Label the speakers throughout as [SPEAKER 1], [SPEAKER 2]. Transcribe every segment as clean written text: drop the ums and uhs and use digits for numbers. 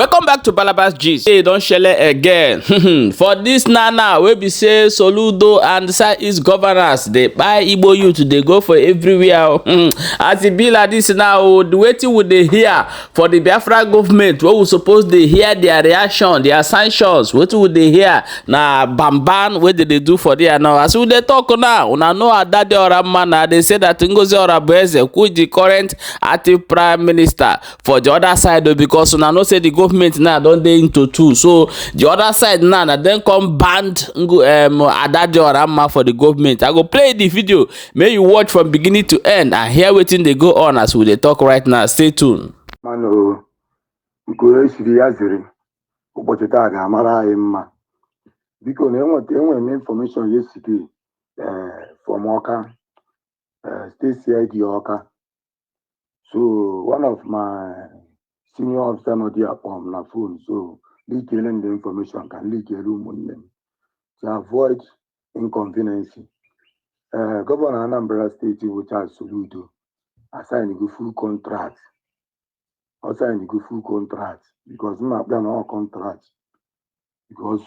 [SPEAKER 1] Welcome back to Balabas Gist. Hey, don shele again for dis now now wey be say Soludo and South East governors dey kpai Igbo youth dey go for everywhere. As e be like this now, wetin we dey hear for the Biafra government wey we suppose dey hear their reaction, their sanctions, wetin we dey hear na bamban wey dem dey do for there now. As we dey talk now, una know Adade Oramma na dey say that Ngozi Orabueze, who is the current active prime minister for the other side o, because una know say the government now don dey into two. So the other side now na dem come banned Adade Oramma for the government. I go play the video make you watch from beginning to end and hear wetin dey go on as we dey talk right now. Stay tuned.
[SPEAKER 2] Mana o nke onye siri ya zere, ụbọchị taa ga-amara anyị mma. Biko, na enweta enwere m information yesterday from Awka State CID Awka. So one of my senior officer nọ there kpọrọ m na phone, so leakere m the information ka m leakere ụmụnne m to avoid inconvenience. Governor Anambra State bụ Charles Soludo assign go full contract. Ọ sign go full contract because mma akpịa na ọ contract, because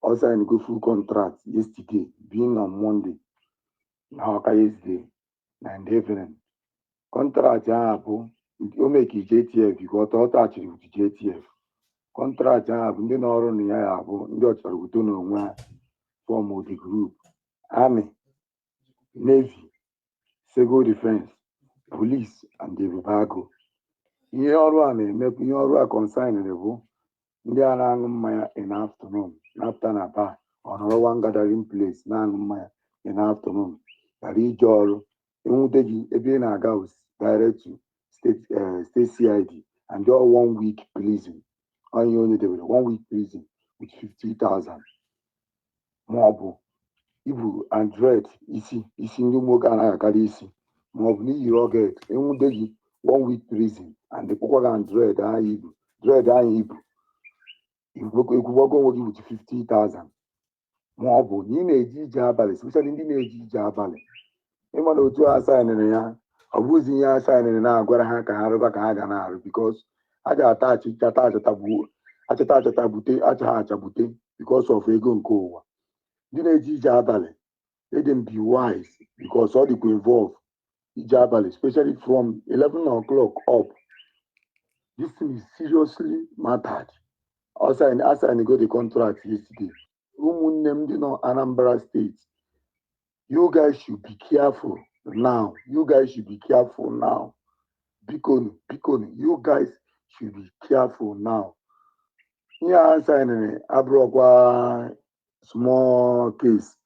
[SPEAKER 2] ọ sign go full contract yesterday being on Monday na Awka yesterday na in the evening. Contract ahụ bụ o make JTF because ọ tachiri with JTF. Contract ahụ bụ ndị na-ọrụ na ya, ya bụ ndị ọchọrọ udo n'onwe ha form the group: Army, Navy, Civil Defense, Police and Ebubeagụ. Ihe ọrụ a na-eme, ihe ọrụ a concern bụ ndị a na-aṅụ mmanya in afternoon, na-apụta na bar ọ nọrọ one gathering place na-aṅụ mmanya in afternoon, ghara ije ọrụ. Enwute gị ebe ị na-aga direct to state CID and all one week prison. Onye onye debere one week prison with 50,000, ma ọ bụ ibu android isi isi ndị ụmụ nwoke anaghị akarị isi, ma ọ bụ n'iyi rugged, enwude gị, one week prison and kpụkwa gị android ahụ ibu dread ahụ ibu ekwugbago onwe gị with 50,000, ma ọ bụ na ị na-eje ije abalị, especially ndị na-eje ije abalị. Ịma na otu a signịrị ya, ọ bụghịzi ihe a signịrị na-agwara ha ka ha rụba ka ha ga na-arụ, because a ga-ata achịchata achata gbuo achata achata bute achaghị acha bute because of ego nke ụwa. Ndị na-eje ije abalị, let them be wise, because ọ dịkwa involve ije abalị, especially from 11 o'clock up. This thing is seriously mattered. I sign go the contract yesterday. Ụmụnne m ndị nọ Anambra State, you guys should be careful now. You guys should be careful now. Bikonu, bikonu, you guys should be careful now. Ihe a signịrị abụrụkwa small case,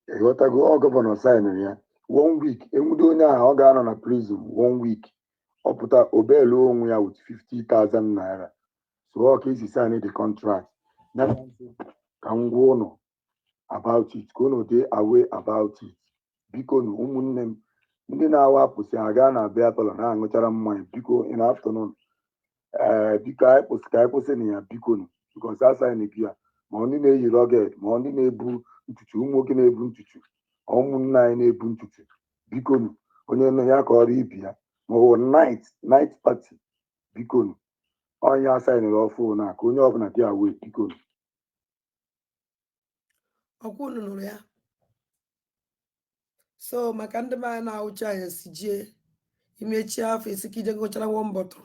[SPEAKER 2] ịghọtago? Ọ governor signịrị ya. One week, enwude onye ahụ, ọ ga-anọ na prison one week, ọ pụta obelu onwe ya with 50,000 naira. So ọ ka esi sign the contract ya ka m gwa ụnụ about it, ka unu dị aware about it. Biko nu, ụmụnne m ndị na-awa apụsị aga na beer parlour na-aṅụchara mmanya, biko, in afternoon, ee, biko, anyị kwụsị, ka anyị kwụsị na ya, biko nu, because a sign gị ya, ma ndị na-eyi rugged, ma ndị na-ebu ntutu, ụmụ nwoke na-ebu ntutu, ụmụnne anyị na-ebu ntutu, biko nu, onye nọ ya ka ọrụ ibi ya, ma ọ bụ night night party, biko nu, onye a signịrị ọfụ na ka onye ọbụla dị aware, biko nu.
[SPEAKER 3] Ọkwa unu nụrụ ya. So maka ndị be anyị na-awụcha anyị si jie imechie afọ isi ka ije gụchara one bottle,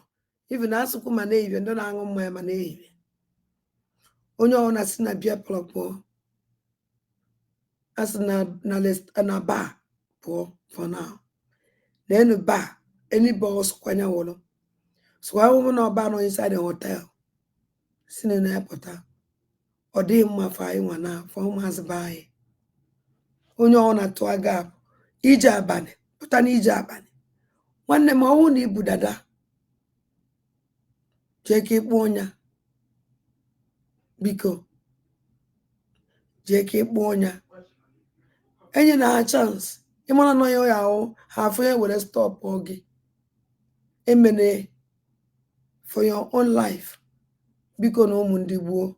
[SPEAKER 3] even asụkwu ma na-ehihie, ndị na-aṅụ mmanya ma na-ehihie, onye ọbụla si na beer parlour pụọ, a sị na bar pụọ for now. Na enu bar, any bar ọsụkwanya wụrụ sụkwa ahụhụ na ọba nọ inside the hotel si na ya pụta. Ọ dịghị mma for anyị nwa na for ụmụazị be anyị. Onye ọ na-atụ gap ije abalị pụta n'ije abalị, nwanne m, ọnwụ na ibu dada jee ka ịkpụ ọnya, biko jee ka ịkpụ ọnya. Enye na ha chance ịmara na onye ya ahụ ha afụ ya were stop gị emene for your own life. Biko na ụmụ ndị gboo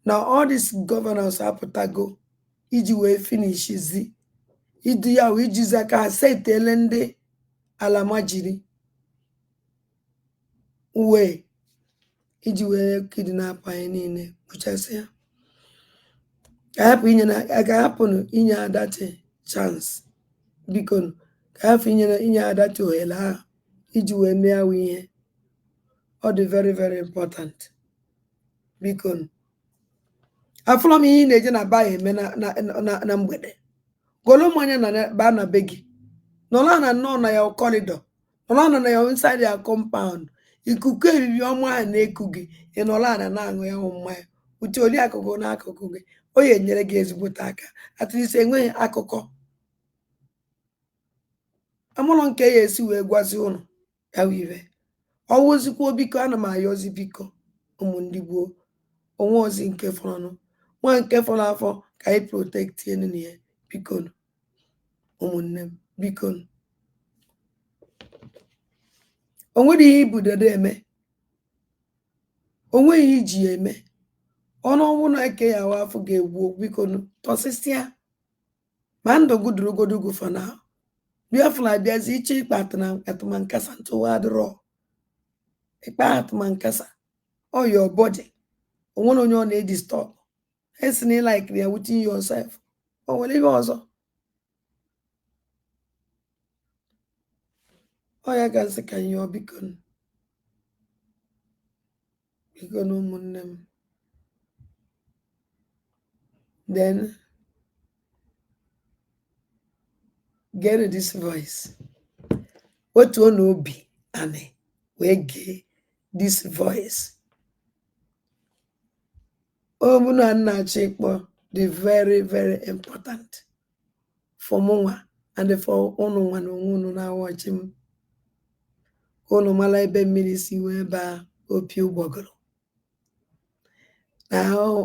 [SPEAKER 3] na all these governors apụtago iji wee finishizi idu ya wee ijizi aka ha setele ndị alamajiri wee Iji wee kidnap anyị niile kpụchasịa. Ka hapụ inye na ka hapụnụ inye Adachi chance. Biko nụ, ka hapụ inye Adachi ohere ahụ iji wee mee awụ ihe. Ọ dị very very important. Biko nụ. Afụlọ m ihe ị na-eje na bar eme na mgbede. Golo mmanya na baa na be gị. Nọrọ na nnọọ na ya corridor. Nọrọ na ya inside ya compound. Ikuku eriri ọma ahụ na-eku gị, ị nọrọ ala na-aṅụ ya wụ mmanya. Uche oriakụ gị n'akụkụ gị, o ya enyere gị ezigbote aka. At least enweghị akụkọ. Amụrụ nke ya esi wee gwazi ụnụ ya wụ ife. Ọwụzikwuo, biko, ana m ayọzi, biko, ụmụ ndị gboo, onwe ozi nke fọrọnụ, nwa nke fọrọ afọ, ka anyị protect enu ya. Biko nụ, ụmụnne m, biko nụ. O nwere ihe ibudodo eme, o nweghị ihe iji ya eme. Ọnụ ọnwụ na-eke ya ahụ afọ ga-egbu. Biko nụ, tọsịsịa ma ndụ gị durugodu gị for now. Biafra abịazi iche ịkpa atụma nkasa ntụwa adịrọ ịkpa atụma nkasa. Ọ your body, o nwere onye ọ na-edisturb. Esi na ịlike ya within yourself, o nwere ihe ọzọ. Ọ ya ka nsị ka nyụọ. Biko nụ, biko nụ, ụmụnne m. Then get this voice, wetuo n'obi anị wee gee this voice. Ọ bụ na nna achọ ịkpọ dị very very important for mụnwa and for unu nwa na onwe unu na-awọchi m, ka unu mara ebe mmiri si wee baa opi ụgbọgụrụ na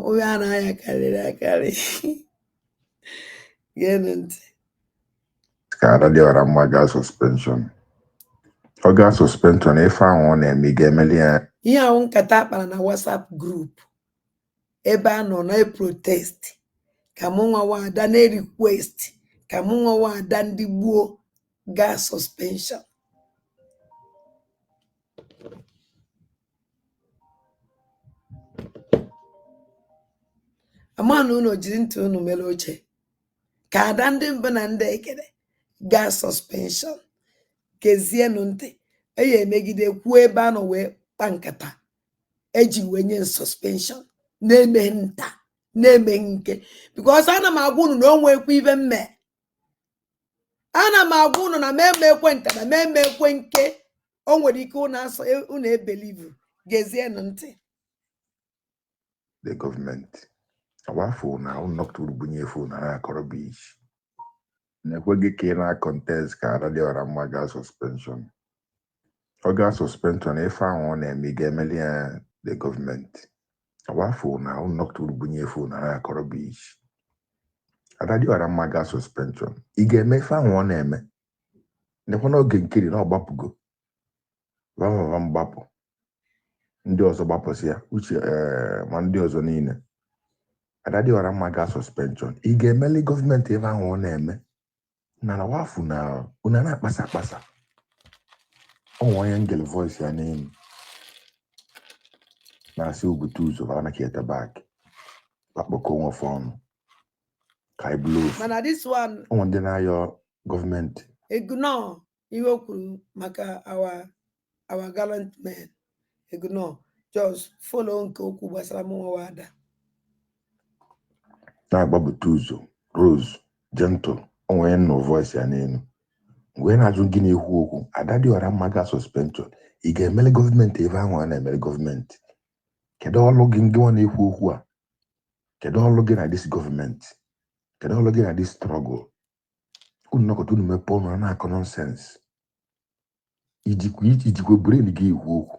[SPEAKER 3] onye a na-aya karịrị akarị. Geenụ ntị.
[SPEAKER 4] Ka Ada Dịọra Mma gaa suspension, ọ gaa suspension, ife ahụ ọ na-eme, ị ga-emeli ya?
[SPEAKER 3] Ihe ahụ nkata akpara na WhatsApp group ebe a nọ na protest ka mụ nwa nwa ada na request ka mụ nwa nwa ada ndị gboo gaa suspension. Ama na unu jiri ntị unu mere oche ka ada ndị mbụ na ndị ekere gaa suspension. Gezienụ ntị, e ya emegide kwuo ebe a nọ wee kpa nkata eji wee nye suspension na-emeghị nta na-emeghị nke, because ana m agwa unu na o nwekwa ibe mme. Ana m agwa unu na meme ekwe nta na meme ekwe nke o nwere ike unu asọ unu ebelieve. Gezienụ ntị.
[SPEAKER 4] The gọọmenti agbafụ na nnọkọta bunye phone na na-akọrọ bish na-ekwe gị ka ị na-contest ka Ada Dịọra Mma gaa suspension, ọ gaa suspension, ife ahụ ọ na-eme, ị ga-emeli ya? The gọọmenti agbafụ na nnọkọta bunye phone na na-akọrọ bish. Ada Dịọra Mma gaa suspension, ị ga-eme ife ahụ ọ na-eme? Nekwa n'oge nkiri na ọgbapụgo vamvam gbapụ, ndị ọzọ gbapụsị ya uche ee, ma ndị ọzọ niile. Ada Dịọra Mma gaa suspension, ị ga-emeli gọọmenti ebe ahụ ọ na-eme? Na wafu na unu na-akpasa akpasa. Ọ nwe onye ngele voice ya n'elu na-asị ubute ụzọ ba na kieta back akpọkọ nwefe ọnụ ka anyị bụrụ ofu.
[SPEAKER 3] Mana this one,
[SPEAKER 4] Ụmụ ndị na-ayọ gọọmenti.
[SPEAKER 3] Ignore ihe o kwuru maka our gallant men. Ignore, just follow nke okwu gbasara mụ nwa ada.
[SPEAKER 4] Na-agbabute ụzọ Rose Gentle, onwe onye nọ voice ya n'elu mgbe na-ajụ gị na-ekwu okwu Ada Dịọra Mma ga suspension, ị ga-emele gọọmenti ebe ahụ a na-emele gọọmenti? Kedu ọlụ gị, ngị nwa na-ekwu okwu a? Kedu ọlụ gị na this gọọmenti? Kedu ọlụ gị na this struggle? Unu nọkọta, unu mepee ọnụ na-akọ nonsense. Ijikwa brain gị ekwu okwu?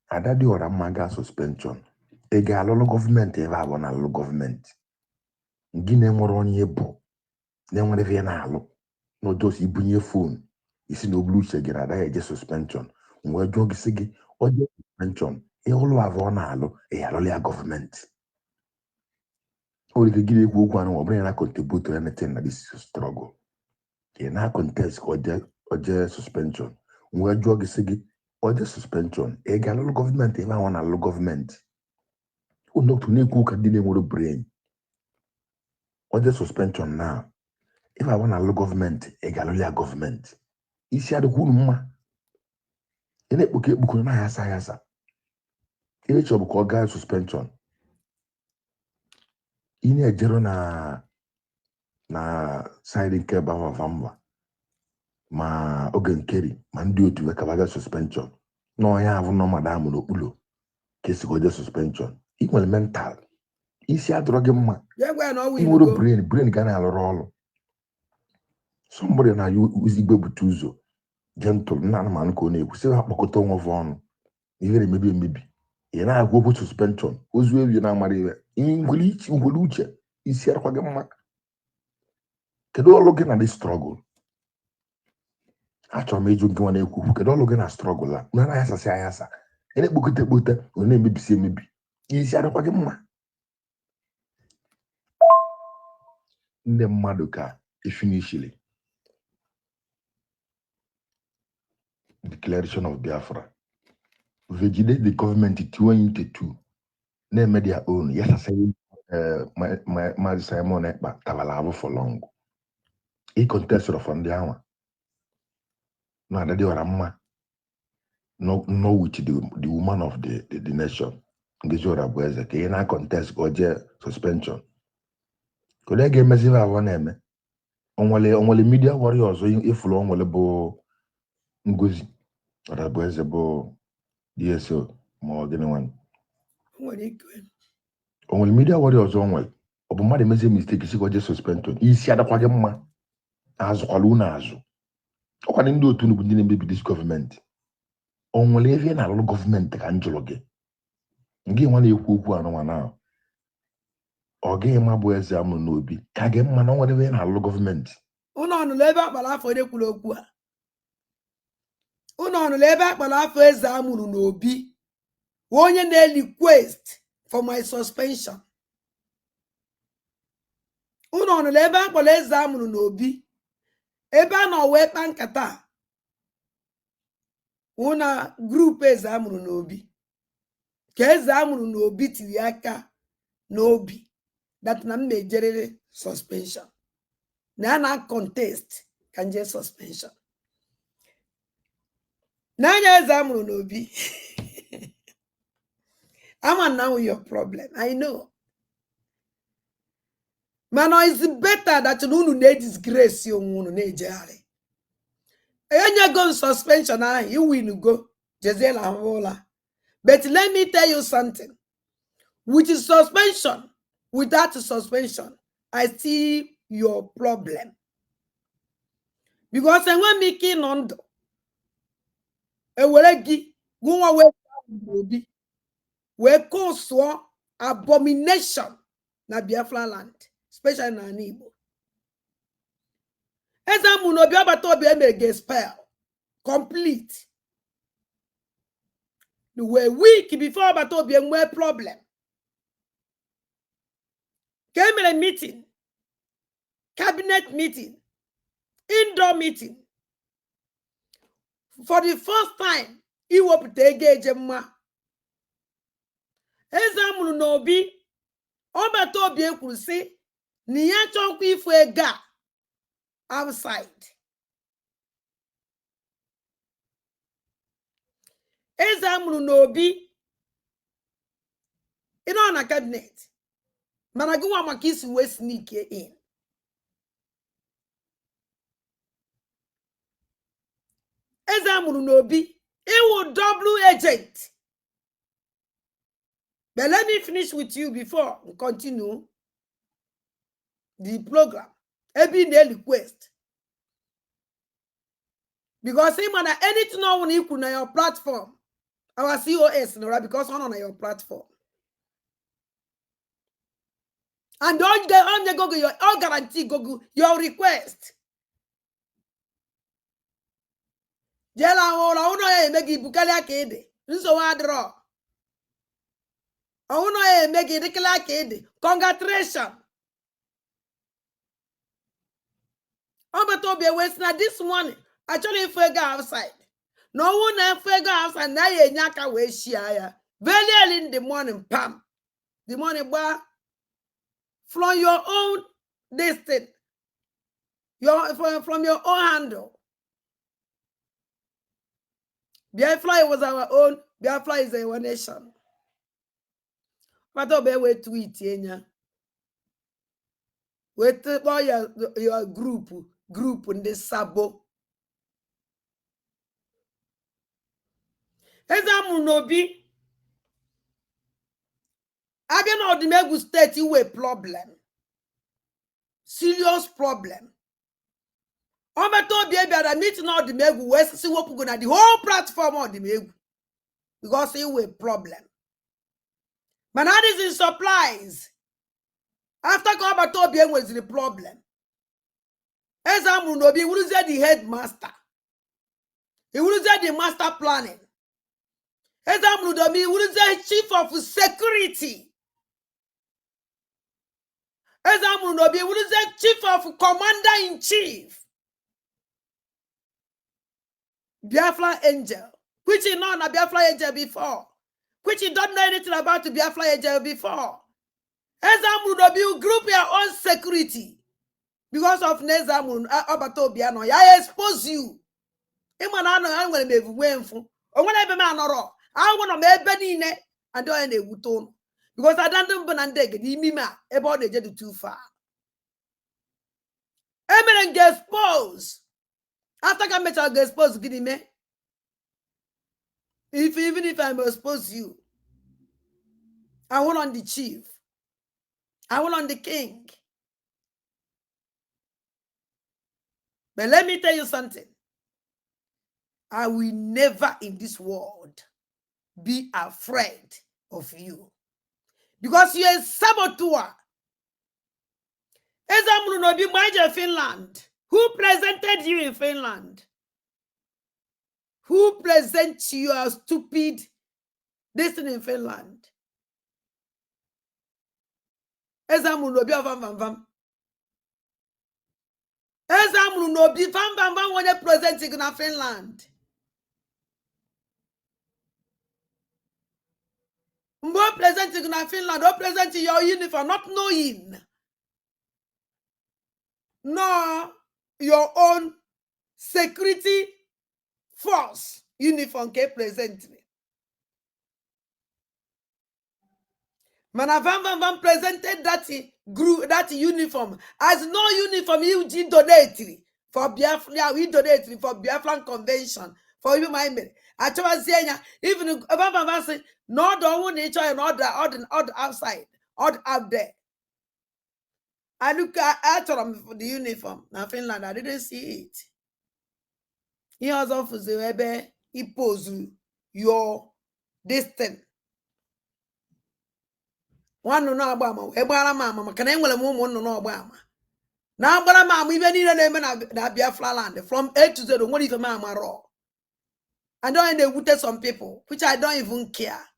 [SPEAKER 4] Ada Dịọra Mma ga suspension, ị ga-alụlụ gọọmenti ebe abụọ na-alụlụ gọọmenti? Gị na-enwere onye bụ na-enwere ife ị na-alụ n'odosi ibunye phone isi na obulu uche gị na adaghị eje suspension. Wee jụọ gị sị gị ọ jee suspension, ịhụlụ avụ ọ na-alụ, ị alụlụ ya gọọmenti? O nwere ike gị na-ekwu okwu anụ, ọ bụrụ ya na contribute anything na this struggle, ị na contest ka ọ jee suspension. Wee jụọ gị sị gị Ọ dị suspension, ị ga-alụlụ gọọmenti ebe ahụ na-alụ gọọmenti. Unu na-ekwu ụka ndị na-enwere brain. Ọ dị suspension na ebe ahụ na-alụ gọọmenti, ị ga-alụlụ ya gọọmenti. Isi adịkwa unu mma. Ị na-ekpokọ ekpokọ na ayasa ayasa. Ihe chọrọ bụ ka ọ gaa suspension. Ị na-ejere na side nke Bavavamba ma oge nkeri ma ndị otu wee kabaga suspension n'ọhịa ahụ nọ madam n'okpuru ka esi ka o jee suspension. Ị nwere mental, isi adịrọ gị mma.
[SPEAKER 3] Bịa gwa ya na ọ
[SPEAKER 4] Ị nwere
[SPEAKER 3] winugo.
[SPEAKER 4] brain ga na-alụrụ ọrụ. Somebody na igwe bute ụzọ gentle nna anụmanụ ka ọ na-ekwu sị ha kpọkọta onwe ha ọnụ. Ihe na-emebi emebi, ị na-agwa okwu suspension, ozu ewi na-amara ihe. Nwere uche, isi adịkwa gị mma. Kedu ọrụ gị na this struggle? Achọrọ m ịjụ gị nwa na-ekwu okwu, kedu ọrụ gị na struggle a na ayasasị ayasa, ị na-ekpokọta ekpote, ọ na-emebisi emebi? Isi adịkwa gị mma. Ndị mmadụ ka efinishili declaration of Biafra, vejide the government 2022 na-eme their own yasasị. Maazị Simon Ekpa tabala abụ for long. Ị contest for ndị anwa na Adadịọra mma, no with the woman of the nation, Ngozi Orabueze, ka ị na-contest ka o jee suspension. Ka onye ga-emezi ihe abụọ na-eme onwere onwere media warrior ọzọ ịfụrụ onwere bụ Ngozi Orabueze bụ DSO ma ọ gịnị nwanne.
[SPEAKER 3] O nwere ike.
[SPEAKER 4] O nwere media warrior ọzọ o nwere. Ọ bụ mmadụ emezie mistake si ka o jee suspension. Isi adakwa gị mma. Azụkwala unu azụ. Ọkwa ndị otu unu bụ ndị na-emebi this gọọmenti. O nwere ebe ị na-alụrụ gọọmenti ka m jụrụ gị, gị nwa na-ekwu okwu anụnwa na ọ gịghị ma bụ eze amụrụ n'obi ka gị mma na o nwere ebe ị na-alụrụ gọọmenti?
[SPEAKER 3] Unu ọnụlụ ebe akpara afọ onye kwuru okwu a? Unu ọnụlụ ebe akpara afọ eze amụrụ n'obi, onye na-request for my suspension? Unu ọnụlụ ebe akpọrọ eze amụrụ n'obi, ebe a nọ wee kpa nkata a? Wụ na group eze amụrụ n'obi, ka eze amụrụ n'obi tiri aka n'obi that na m na-ejerịrị suspension, na ya na contest ka nje suspension n'anya eze amụrụ n'obi. Ama na your problem, I know, mana it's better that na unu na-edisgrace onwe unu na-ejegharị. Enyego m suspension ahụ, iwinugo, jeziela ahụ ụla. But let me tell you something: with the suspension, without the suspension, I see your problem, because enwe m ike ịnọ ndụ ewere gị gụnwa wee obi wee kụsụọ abomination na Biafra land, especially n'ala Igbo. Eze amụ na obi agbata obi emere gị spell complete wee week before agbata obi enwee problem, ka e mere meeting, cabinet meeting, indoor meeting, for the first time iwepụta ego eje mma. Eze amụrụ n'obi ọbata obi ekwuru sị na ya chọkwa ifu ego a outside. Eze amụrụ n'obi, ị nọ na cabinet, mana gị nwa maka isi wee sneak in. Eze amụrụ n'obi, iwu double agent. But let me finish with you before we continue the program. Ebe ị na-request, because ị ma na anything ọwụna ikwu na your platform, our COS nọrọ, because ọ nọ na your platform and onye gogo your ọ guarantee gogo your request. Jeela ahụ ụra ụlọ ya eme gị ibukarịa ka ị dị. Nsogbu adịrọ. Ọnwụ ya eme gị dịkịla ka ị dị. Congratulation. Ọ bata obi ewee sị na this morning achọrọ ịfụ ego outside. Na ọnwụ na-efe ego outside na ya enye aka wee shia ya very early in the morning, pam, the money gbaa from your own this thing, from your own handle. Biafra was our own. Biafra is our nation. Kpata ọbụ wee tweet enya wee kpọọ ya your group ndị sabo. Eze amụrụ n'obi abịa na Ọdụmegwu steeti wee problem, serious problem. Ọ meta obi bịara meeting Ọdụmegwu wee sisi wepụgo na the whole platform Ọdụmegwu because it wee problem. Mana adịghị supplies after ka ọbata obi enweziri problem. Eze amụrụ n'obi wuruzie the headmaster, iwuruzie the master planning. Eze amụrụ n'obi wuruzie chief of security. Eze amụrụ n'obi wuruzie chief of commander in chief Biafra angel, which is not a Biafra angel before, which you don't know anything about the Biafra angel before. Eze amụrụ n'obi, you group your own security because of na eze amụrụ ọbata obi anọ ya expose you. Ịma na anọ enwere m evu nwee mfụ o nwere ebe m anọrọ ahụ nọ m ebe niile and onye na-ewute ụnụ because ada ndị mbụ na ndị egede ime ime a ebe ọ na-eje dị too far. Emere m ga-expose after ka m mechara ga-expose. Gịnị mee? If even if I expose you, I want on the chief, I want on the king. But let me tell you something. I will never in this world be afraid of you because you're a saboteur. Eze amụrụ n'obi mgbe anyị jere Finland, who presented you in Finland? Who present your stupid this thing in Finland? Eze amụrụ n'obi ọvam vam vam. Eze amụrụ n'obi vam vam vam, onye present gị na Finland? Mgbe o present gị na Finland, o present your uniform, not knowing no your own security force uniform ka e present. Mana vam vam vam presented that group, that uniform as no uniform he donate for Biafra. We donate for Biafran convention for you. My mere achọwazie ya, even vam vam vam sị na ọdụ ọnwụ na ịchọ ya na ọdụ ọdụ ọdụ outside, ọdụ out there. I look, achọrọ m the uniform na Finland, I didn't see it. Ihe ọzọ fụziri ebe ipozu your this thing. Nwa nnụnụ agba ama wee gbara m ama maka na enwere m ụmụ nnụnụ ọgba ama na-agbara m ama ibe niile na-eme na Biafra land from A to Z. Nwere ife m amarọ and onye na-ewute some people, which I don't even care.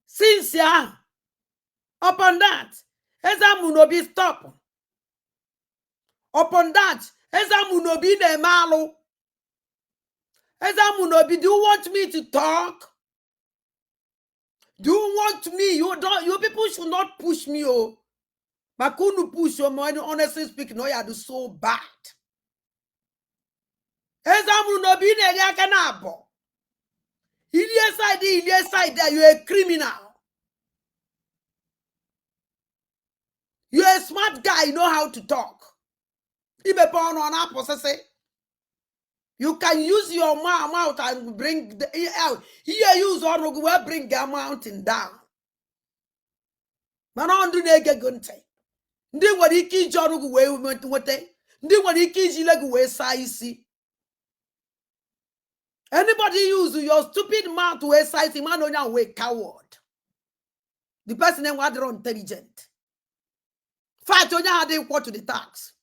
[SPEAKER 3] Since ahụ, upon that, eze amụ n'obi, stop. Upon that, eze amụ n'obi na-eme alụ. Eze amụ n'obi, do you want me to talk? Do you want me? You don't, you people should not push me. Oh, maka unu push o, honestly speaking, oh, ya do so bad. Eze amụrụ n'obi na-enye aka na abọ ilie side, ilie side. You a criminal. You a smart guy, you know how to talk. Imepe ọnụ ọ na-apụsịsị. You can use your mouth and bring the ihe, use ọnụ gị wee bring the mountain down. Mana ọ ndị na-ege gị ntị, ndị nwere ike iji ọnụ gị wee nweta, ndị nwere ike iji ile gị wee saa isi. Anybody use your stupid mouth wee saa isi, mana onye ahụ wee coward, the person enwe adịrọ intelligent fact, onye ahụ adịghị equal to the task.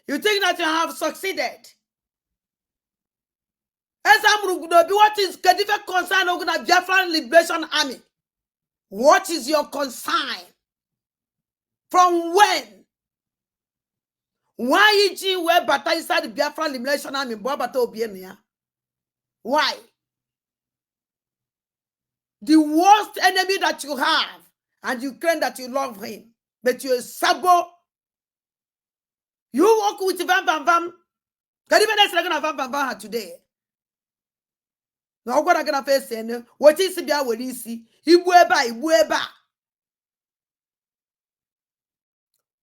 [SPEAKER 3] You think that you have succeeded. Eze amụrụ n'obi, what is, kedu ife concern ogu na Biafran Liberation Army? What is your concern? From when? Why ji wee bata inside the Biafra Liberation Army mgbe ọ bata obie na ya? Why? The worst enemy that you have, and you claim that you love him, but you're a sabo. You work with Vam Vam Vam. Kedu ibe na-esere gị na Vam Vam Vam ha today? Na ọ gwara gị na fesi ene weta isi bịa were isi igbu ebe a igbu ebe a.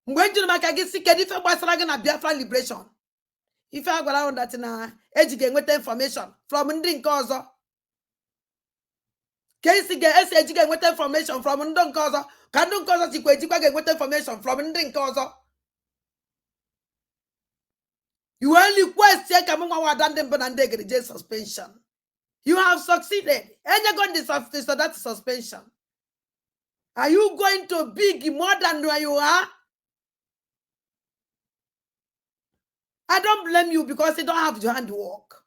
[SPEAKER 3] Mgbe m jụrụ maka gị si kedu ife gbasara gị na Biafra Liberation, ife a gwara ahụ that na eji ga-enweta information from ndị nke ọzọ, ka esi ga-esi eji ga-enweta information from ndị nke ọzọ, ka ndị nke ọzọ sikwa ejikwa ga-enweta information from ndị nke ọzọ. You only request ka m nwa nwada ndị mbụ na ndị egere jee suspension. You have succeeded. Enyego ndị that suspension. Are you going to big more than where you are? I don't blame you because you don't have your handwork.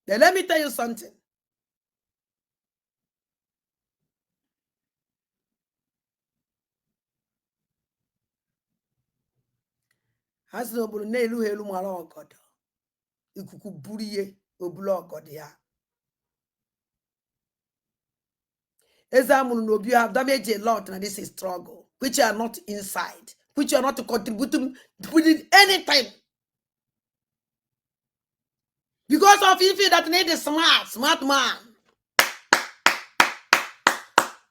[SPEAKER 3] Then let me tell you something. Ha sị na obodo na-elu ha elu mara ọgọdọ, ikuku buru ihe obulu ọgọdọ ya. Eze amụrụ n'obi have damaged a lot na this is struggle, which are not inside, which are not contributing within anything. Because of you feel that need a smart, smart man.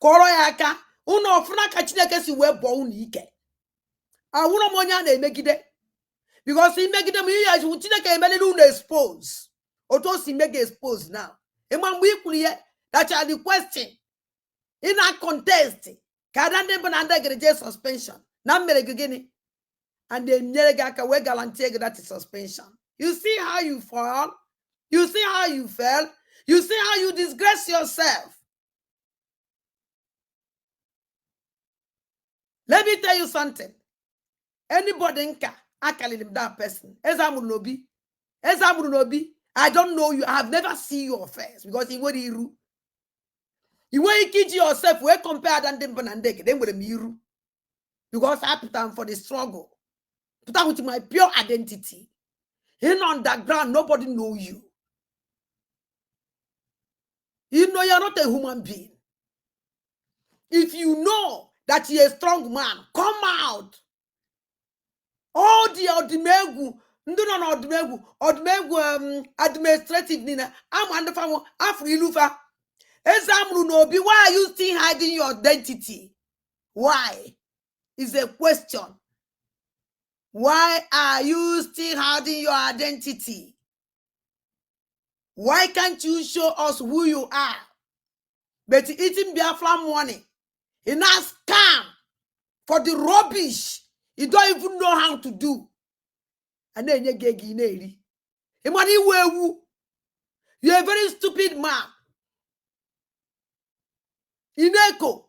[SPEAKER 3] Kọrọ ya aka, unu ọfụna ka Chineke si wee bọọ unu ike. Awụrụ m onye a na-emegide. Because imegide m ihe ejiwu Chineke emeliri unu expose. Otu o si mee gị expose now. Ịma mgbe i kwuru ihe, that you are the question. Ị na-contest ka ada ndị mbụ na ndị gere jee suspension. Na m mere gị gịnị? And they nyere gị aka wee guarantee gị that suspension. You see how you fall? You see how you fell? You see how you disgrace yourself? Let me tell you something. Anybody nka akalili m that person. Eze amụrụ n'obi. Eze amụrụ n'obi. I don't know you. I have never seen your face because i nwere iru. I nweghị ike iji yourself wee compare ada ndị mbụ na ndị egede. Enwere m iru. Because I put down for the struggle. Put down with my pure identity. In underground, nobody know you. You know you're not a human being. If you know that you're a strong man, come out. All the ọdịmegwu, ndị nọ n'ọdịmegwu, ọdịmegwu administrative niile, ama ndị fanwụ afọ ilufa. Eze amụrụ n'obi, why are you still hiding your identity? Why? Is a question. Why are you still hiding your identity? Why can't you show us who you are? But eating Biafra money, in a scam for the rubbish you don't even know how to do. And then you get eri. You're a very stupid man. Ineko.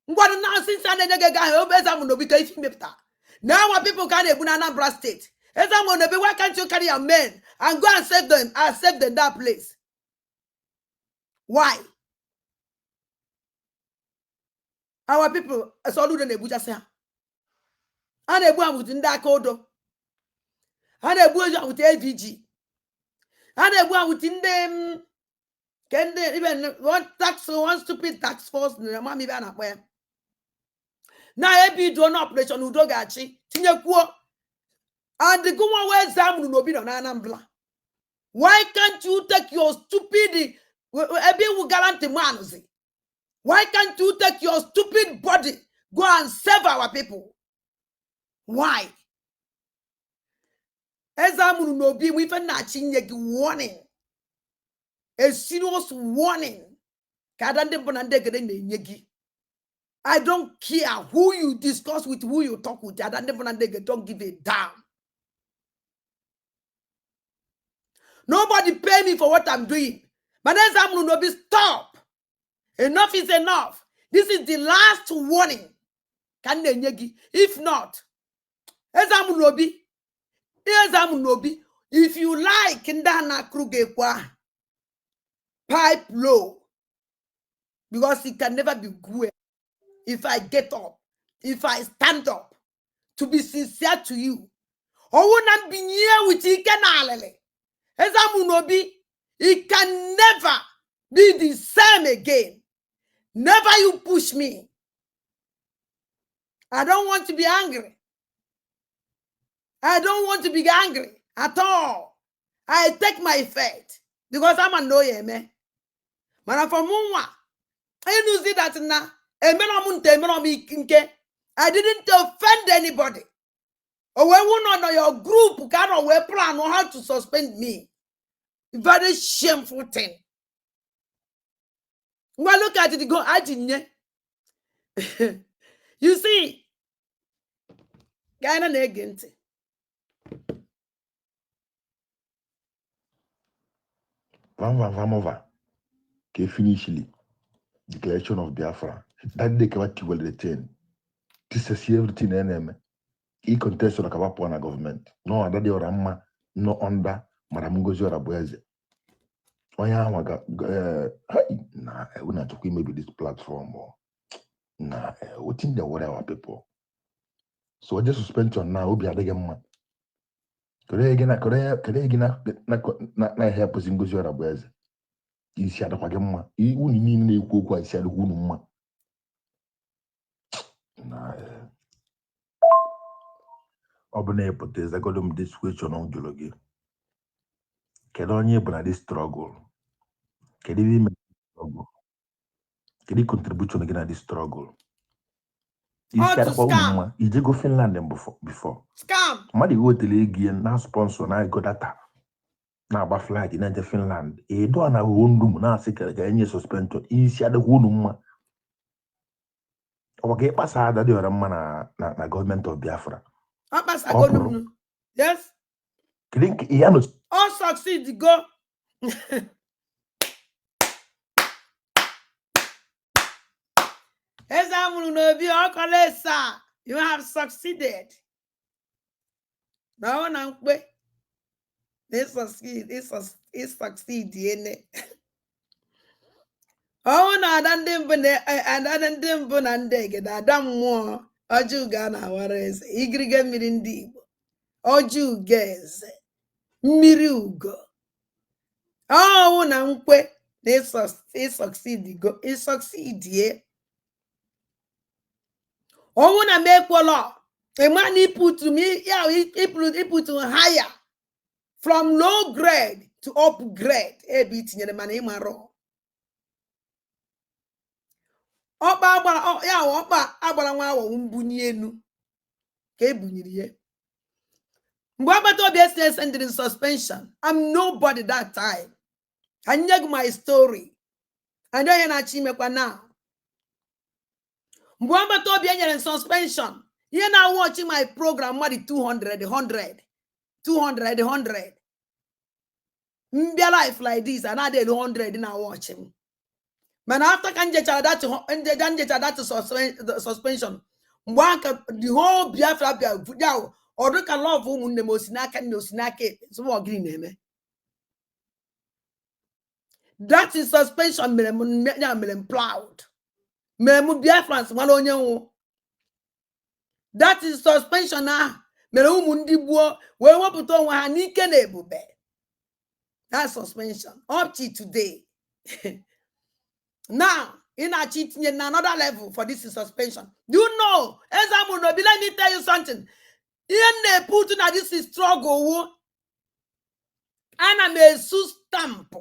[SPEAKER 3] Ngwanu now since I na-enye gị ego ahụ, ebe eze amụ n'obi ka ife imepụta. Now our people ka na-egbu na Anambra State. Eze amụ n'obi, why can't you carry your men and go and save them and save them that place? Why? Our people, Soludo na-egbuchasị ha. A na-egbu ha with ndị aka odo. Ha na-egbu ha with AVG. Ha na-egbu ha with ndị ke ndị even one tax, one stupid tax force na mami ibe a na-akpọ ya. Na ebido na operation udo ga-achị tinyekwuo and gụnwa wee zaa mụrụ n'obi nọ na Anambra. Why can't you take your stupid ebe iwu gallant man zi? Why can't you take your stupid body go and save our people? Why? Eze amụrụ n'obi nwe ife nna-achị nye gị warning. A serious warning ka ada ndị mbụ na ndị egede na-enye gị. I don't care who you discuss with, who you talk with. Ada ndị mbụ na ndị egede don't give a damn. Nobody pay me for what I'm doing. But eze amụrụ n'obi, stop. Enough is enough. This is the last warning. Ka m na-enye gị. If not, eze amụrụ n'obi, eze amụrụ n'obi, if you like ndị a na-akụrụ gị ekwe ahụ, pipe low, because it can never be good. If I get up, if I stand up, To be sincere to you, ọwụ na mbinye with ike na alịlị, eze amụ n'obi, it can never be the same again. Never you push me. I don't want to be angry. I don't want to be angry at all. I take my fate because I'm a no eme. Mana for mụnwa, ịnụzi that na emere m nte, emere m nke I didn't offend anybody. O wee wụ nọ na your group ka nọ wee plan how to suspend me. Very shameful thing. Ngwa, look at it go ajinye. You see, gaa na na-ege ntị.
[SPEAKER 4] Vam vam vam over ka e finishili declaration of Biafra that day, ka tiwere the thing, tisesi everything a na-eme i contest ka pụọ na gọọmenti. No, Ada Dị Ọra Mma nọ under Madam Ngozi Orabueze, onye ahụ ga hai na ewu na-achọkwa imebi this platform o. Na wetin dey worry our people so oje suspension na obi adịghị mma. Kedu ihe gị na kedu ihe gị na ehepụzi Ngozi Orabueze? Isi adịkwa gị mma? Unu niile na-ekwu okwu a, isi adịkwa unu mma? Na ọ bụ na ịpụta ezagodo m this question m jụrụ gị: kedu onye bụ na this struggle? Kedu ihe ime struggle? Kedu contribution gị na this struggle? Isi
[SPEAKER 3] All to
[SPEAKER 4] adịkwa unu
[SPEAKER 3] scam.
[SPEAKER 4] mma? Ijego Finland before?
[SPEAKER 3] Scam.
[SPEAKER 4] Mmadụ iwetara ego ya na sponsor na-ego data na-agba flight na-eje Finland, edo a na ndum na-asị ka enye suspension. Isi adịkwa unu mma? Ọ ka ịkpasa Ada Dị Ọra Mma na gọọmenti of Biafra?
[SPEAKER 3] Ọ
[SPEAKER 4] Ọ
[SPEAKER 3] kpasagolu
[SPEAKER 4] pụrụ.
[SPEAKER 3] m. Yes.
[SPEAKER 4] Kedu nke ya nọ?
[SPEAKER 3] All succeed go. Eze amụrụ n'obi ọkọlesa, you have succeeded. Na ọ na mkpe na ịsucceed ịsucceed ene. Ọnwụ na ada ndị mbụ na ada ndị mbụ na ndị egede, ada mmụọ ọjọọ ga na-awara eze igirige mmiri ndị Igbo, ọjọọ ugo eze mmiri ugo. Ọnwụ na nkwe na ịsucceed go, ịsucceed ye. Ọnwụ na m ekwelọ ịma na ịpụtụ m ya, ịpụtụ higher from low grade to upgrade ebe i tinyere, mana ịmarọ ọkpa agbara ya wụ ọkpa agbara nwa awọ mbunye elu ka e bunyere ya mgbe agbata obi esi esendịrị suspension. I'm nobody that time. Ka nye gị my story and onye na-achọ imekwa now. Mgbe agbata obi enyere m suspension, ihe na-watch my program mmadụ 200 100 200 100. Mbịa life like this, anaghị elu 100 na watch m. Mana after ka njechara that njeja njechara that suspension, mgbe aka the whole Biafra bịa ya, ọdụ ka love ụmụnne m osi n'aka nne, osi n'aka ekpe sị gịnị na-eme. That is suspension mere m ya, mere m proud, mere m Biafrans mara onye nwụ. That is suspension ahụ mere ụmụ ndị gboo wee wepụta onwe ha n'ike na ebube. That suspension up to today now, ị na-achọ itinye na another level for this suspension. Do you know, eze amụrụ n'obi, let me tell you something. Ihe m na-eputu na this is struggle wụ ana m esu stamp.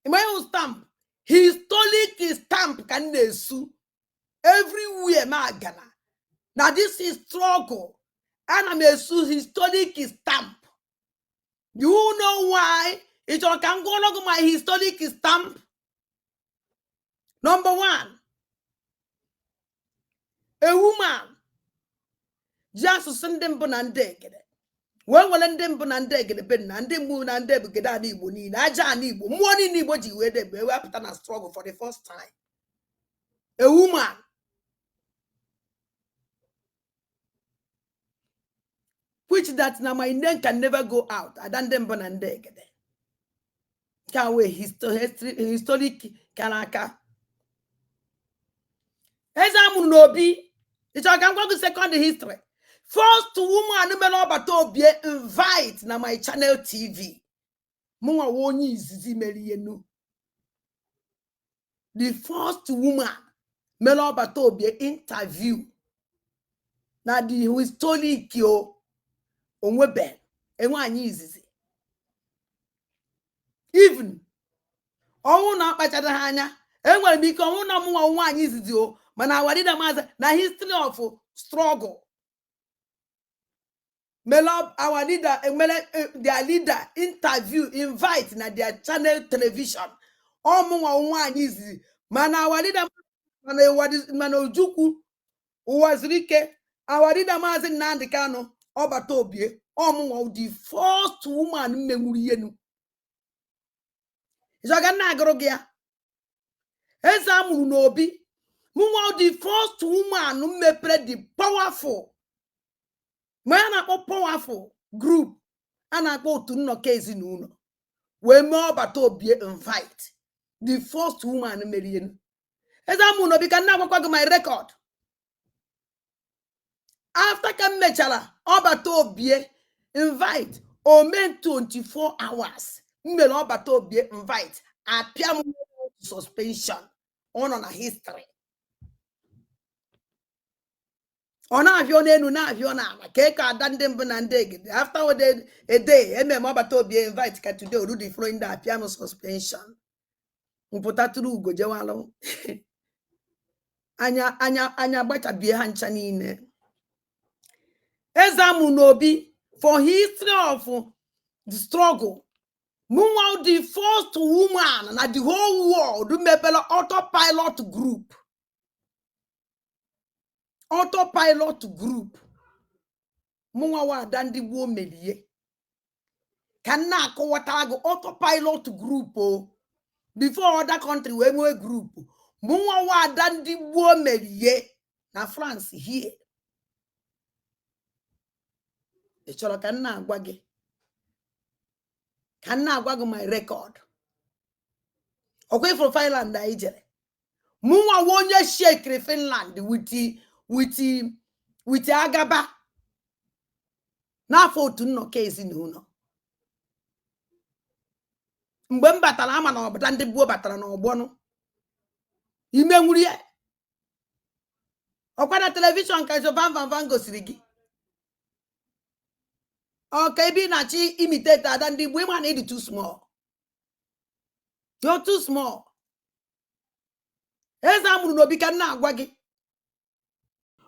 [SPEAKER 3] Ịma stamp, historic stamp ka m na-esu everywhere ma agana na this is struggle. Ana m esu historic stamp. Do you know why? Ị chọrọ ka m gụọrọ gị my historic stamp? Number one, a woman ji asụsụ ndị mbụ na ndị egede wee were ndị mbụ na ndị egede be na ndị mbụ na ndị ebugede ala Igbo niile, aja ala Igbo, mmụọ niile Igbo ji wee debe wee pụta na struggle for the first time. A woman which that na my name can never go out, ada ndị mbụ na ndị egede nke a wee historic kara aka. Eze amụrụ n'obi, ị chọrọ ka m gwa gị second history? First woman mere ọbata obie invite na my channel TV. Mụnwa wụ onye izizi mere ihe nu. The first woman mere ọbata obie interview na the historic o onwebe enwe izizi. Even ọnwụ na akpachara ha anya, enwere m ike ọnwụ na ọmụnwa nwaanyị izizi o, mana awadida maazị na history of struggle mere our leader mere their leader interview invite na their channel television, ọmụnwa nwaanyị izizi. Mana our leader, mana Ojukwu Ụwazirike, our leader Maazị Nnamdi Kanu, ọbata obie, ọmụnwa the first woman menwuru ihenu. Ịchọga nna agụrụ gị ya eze amụrụ n'obi. Mụnwa the first woman mepere the powerful, ma a na-akpọ powerful group a na-akpọ otu nnọkọ ezinụlọ, wee mee ọbata obie invite, the first woman mere ihenu. Eze amụrụ n'obi, ka nna agwakwa gị my record. After ka m mechara ọbata obie invite, ome 24 hours m mere ọbata obie invite, apịa m suspension. Ọ nọ na history, ọ na-ahịọ n'elu, na-ahịọ n'ala ka eke ada ndị mbụ na ndị egede. After a day eme m ọbata obie invite, ka today oru the following day apịa m suspension, mpụtatụrụ ugo jewalụ anya anya anya gbachabie ha ncha niile. Eze amụ n'obi, for history of the struggle, mụnwa the first woman na the whole world mepere autopilot group. Autopilot group, mụnwa wa ada ndị gboo merie ka m na-akọwatara gị autopilot group o. Before other country wee nwee group, mụnwa wa ada ndị gboo merie na France here. Ị chọrọ ka m na-agwa gị, ka m na-agwa gị my record? Ọkwa ifuru Finland anyị jere, mụnwa wa onye shekiri Finland with agaba n'afọ otu nnọkọ ezinụlọ. Mgbe m batara, ama na ọbụda ndị gboo batara n'ọgbọnụ ime nwurie. Ọkwa na television ka zo van van van gosiri gị ọ ka ebe ị na-achọ imitate ada ndị gboo. Ịma na ịdị too small, you're too small. Eze amụrụ n'obi, ka m na-agwa gị.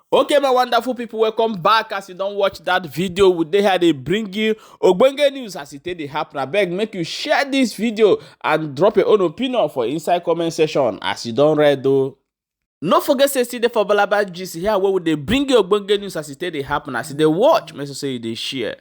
[SPEAKER 1] Okay, my wonderful people, welcome back. As you don watch that video, we dey here dey bring you ogbonge news as e take dey happen. Abeg, make you share this video and drop your own opinion for inside comment section as you don read o. No forget say still dey for Balaba Gist here, where we dey bring you ogbonge news as e take dey happen. As you dey watch, make sure say you dey share.